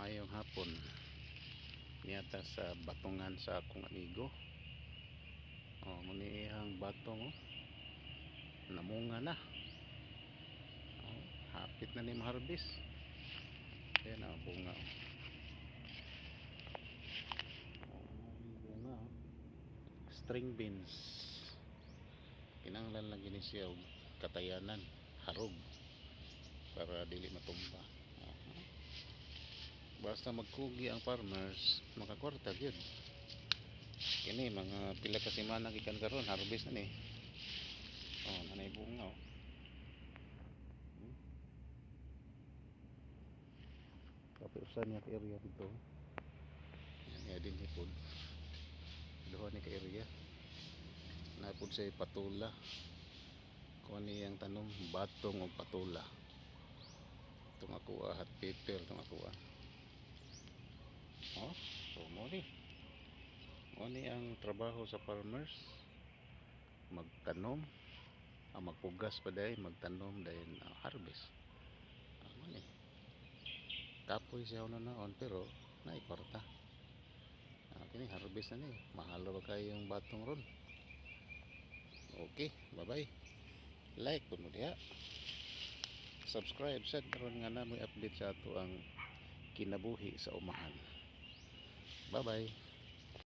Maayong hapon. Niata sa batungan sa akong amigo. Oh, mao ni iyang batong, oh. Namunga na. Oh, hapit na ni ma-harvest. Ayan ang bunga, oh. Oh, bunga, oh. String beans. Kinanglan lang gini siya og katayanan, harog para dili matumba. Aha. Basta magkugi ang farmers, makakwarta gyud. Kini mga pila ka semana gikan karon, harvest na ni. Oh, nanay bunga, oh. Kape usa niya ka area dito. Yan niya din hipod. Duha ni ka area. Napod siya patula. Kuha niyang tanom, batong og patula. Itong ako, hot pepper itong ako. Oh, so mo ni. Mo ni ang trabaho sa farmers. Magtanom, ang magpugas pa dayon, magtanom dayon, harvest. Ah, mo ni. Kapoy siya una naon pero naay kwarta. Ah, kini harvest na ni. Mahal ba kayong batong ron? Okay, bye-bye. Like po mo diha. Subscribe sad karon nga na mo'y update sa ato ang kinabuhi sa umahan. Bye-bye.